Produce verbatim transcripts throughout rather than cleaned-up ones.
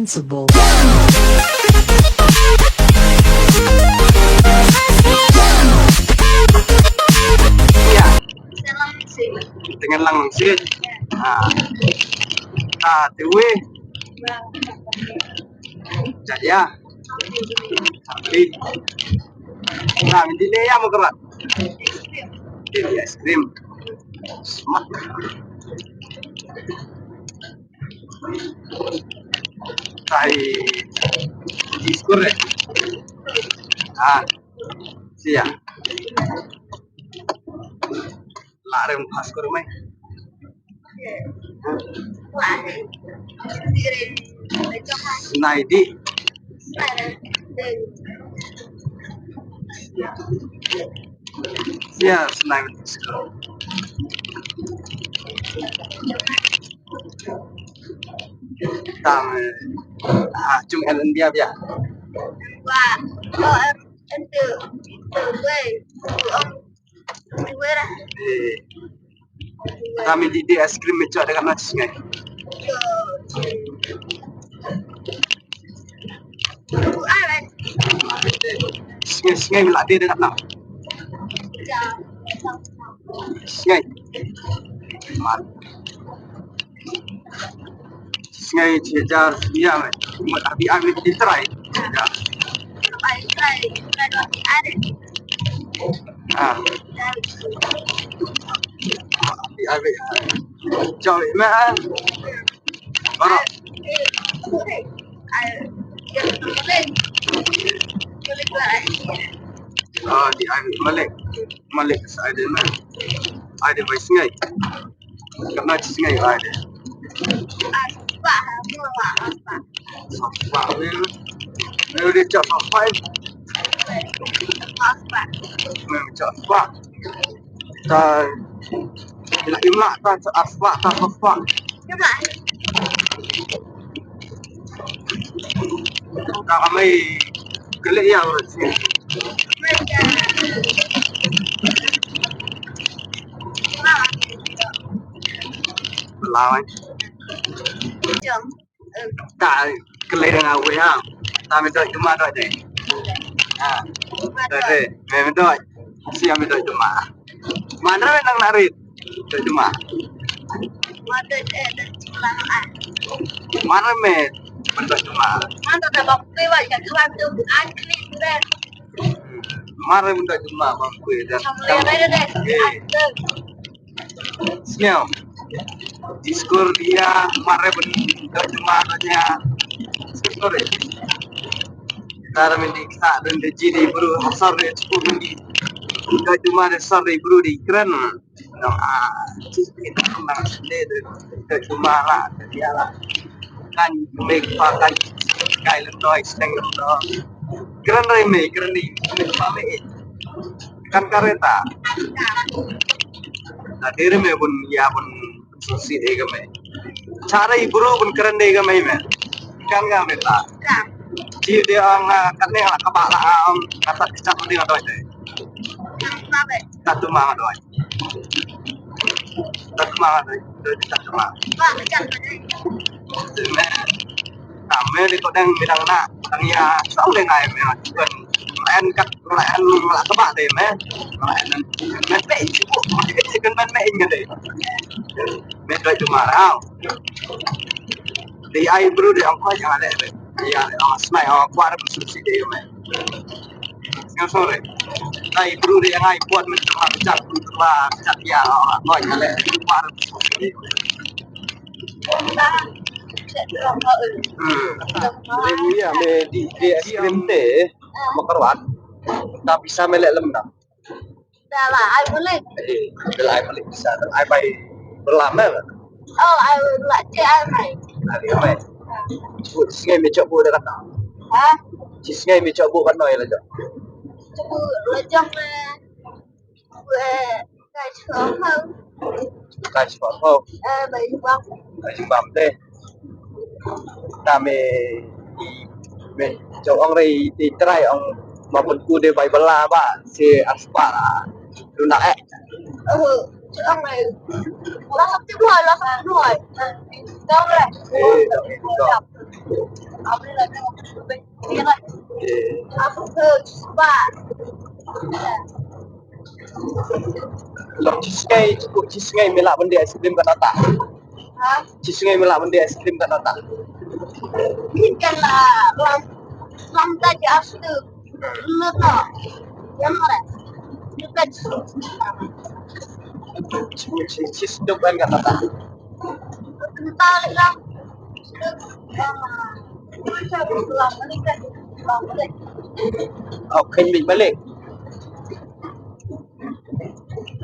Sensible. Dengan lang sih. Ah. Ah, tiwi. Jaya. Tapi. Nah, ini dia yang mau kerat. Ini es krim. Semak. Tai. Diskur eh. Ah. Siya. Larem pas kur mai. Nai di. Siya, senai. Tam, eh, ah, cung el India bia. Wa, oh, em, em, tu, tu, wei, tu, om, tu, wei lah. Eh, tam, eh, di, di es krim me chok dekat na chisngai. Tu, tu. Sngi, sngi me la dei da katno? Sngi. Mat. Sngi chi hajar sngi me. Mut abi ai me di trai. Ah. Abi ai me. Choi me. Baroh. Ah, di ai Malik. Malik sa ai de na. Ai de bai sngai. Katno chi sngai ai de. Sapa ni? Ni dia cak sapa. Ni cak sapa. Ta, ila imla ta, ta aspa, ta aspa. Ka mai kele ya ora sini. Lawan. Jom. Ta kele dengan awe ha. Ta me doi juma doi de. Ha. Doi de. Me me doi. Sia me doi juma. Mana me nang narit. Doi juma. Mana me doi juma. Mana da bang pe wa ya dua tu an klik deh. Mana me doi juma bang pe dan. Sama ya deh. Sñiaw. Diskur dia, mare bun doi juma doi nia. Sorry. Tara mindi kisa dan de ji de bru, sorry, cukup mindi. Doi juma de sorry bru de kren. No, ah, cukup nang de doi juma la, dia la. Kan mek pa kan kai lem doi, steng lem doi. Kren re me, kren re me, pa me. Kan kareta. Na dere me bun ya bun susi de ga me. Chara i bru bun kren de ga me me. Kan ga me ta. Chi de ang, ah, kan ne la ka ba la ang kata kecak de ga doi de. Katu ma ga doi. Katu ma ga doi. Doi katu ma. Ba kecak de. Me. Tame di ko dang bidang na, dang ya, song dang ai me, kan, lain kat, lain la kaba de me, lain me pe, kan me in de, me doi juma rau, di ai bru de ang ko yang ale de, ya, ang snai ang ko ada subsidi me, yang sore, ai bru de yang ai kuat me, cak, cak ya, ko yang ale, ko ada subsidi. Hmm. Rim ïa me di, di es krim te, makarwat. Ta pisa me leh lem na. Da la ai balik. Eh, da la ai balik pisa, da la ai bai berlam eh. Oh, ai balik, cik ai mai. Ai mai. Cik sngi me cok bu da kata. Ha? Cik sngi me cok bu kata ïa la jok. Cok bu la jok me. Kai shiphew. Kai shiphew. Eh, bai bam. Kai bam te. Ta me, me, jong ong rei i trai ong ma pun ku de bai bela ba si aspa la. Tunda eh. Oh, jong rei. La sap ti boi, la sap ti boi. Dong rei. Eh, dong rei, dong. Long chi sngi, chi sngi me lah ban die ice cream katno ta? Ha? Chi sngi me lah ban die ice cream katno ta? Kan la lam lam ta ja astu. Lo to. Yang ora. Bukan. Chi, chi, chi sduk kan katno ta? Kental lah. Au khein beit malik.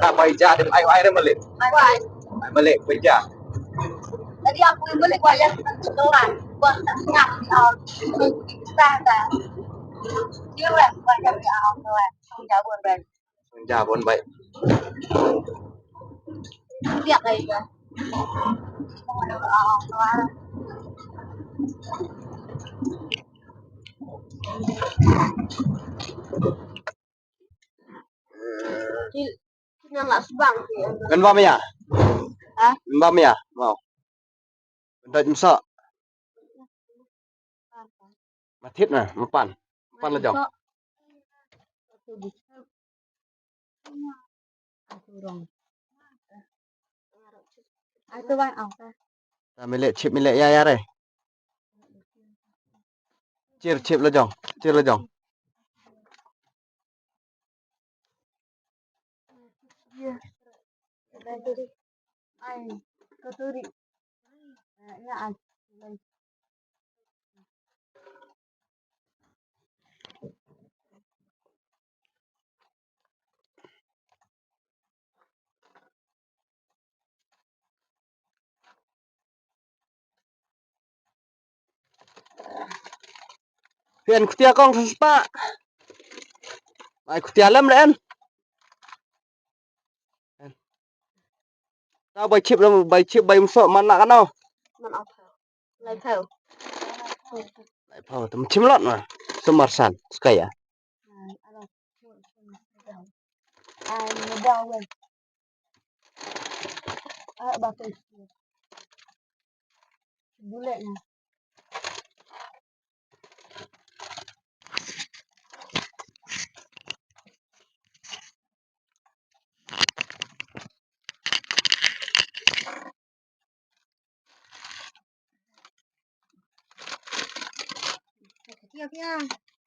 Ka bai ja dep ai ai re malik. Ai ai. Ai malik bai ja. Tadi aku yang balik wajah sekolah. Buat tak ngap. Tah tah. Dia orang wajah dia orang. Jabun bai. Jabun bai. Biak ai ja. Ngan bam ïa? Ha? Ngan bam ïa? Mau. Dait msa. Mathit na, mapan. Mapan la jong. Ai tu wan au ta. Ta mele chip mele ya ya re. Chir chip la jong, chir la jong. Ai, kuturi. Ya, ya, ai. Phi en kutia kong sa spah. Ai kutia lem le en. Tau bai chip lem, bai chip bai mso man na kano. Man au. Lai phew. Lai phew, tam chim lot ma. Sumar san, skaya. Ai, ma daw wen. Ah, ba tu. Bullet na.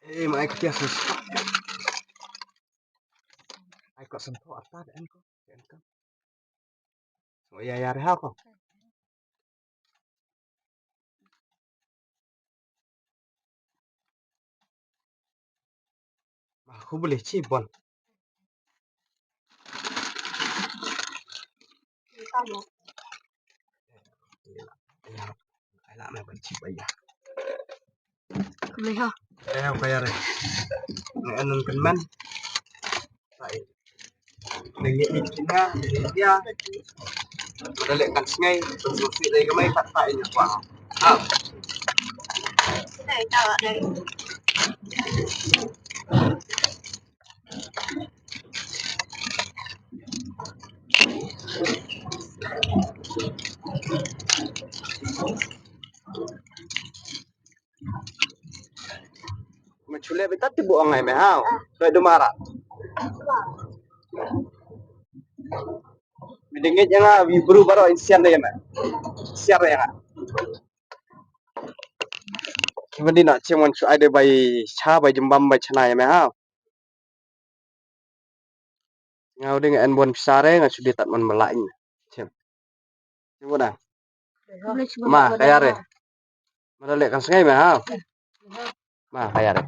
Eh, mai kutia sus. Ai ko sento apa dan ko. Oh ya ya reha ko. Bah, khu beli chi bon. Ai la mai ban chi bai ya. Beli ha. Eh, kaya re. Ngai anun kenman. Bai. Ngi ni kina, ngi ya. Dah lek kan sngai, tu si dei kemai tak tak ini kuah. Ha. Dei tawa dei. Ma chule bita ti bu angai me hao. Doi du mara. Mi dingit ya nga, wi bru baro in sian de ya me. Sian ya nga. Ki mandi na chim wan chu ai de bai cha, bai jembam, bai chana ya me hao. Nga u ding en bon pisa re, nga chu di tat man melain. Chem. Chem da. Ma, kaya re. Ma da lek kan sngai me ha. Ma, kaya re.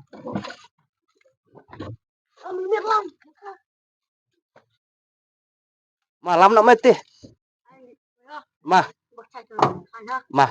Ma, lam na me ti. Ma. Ma.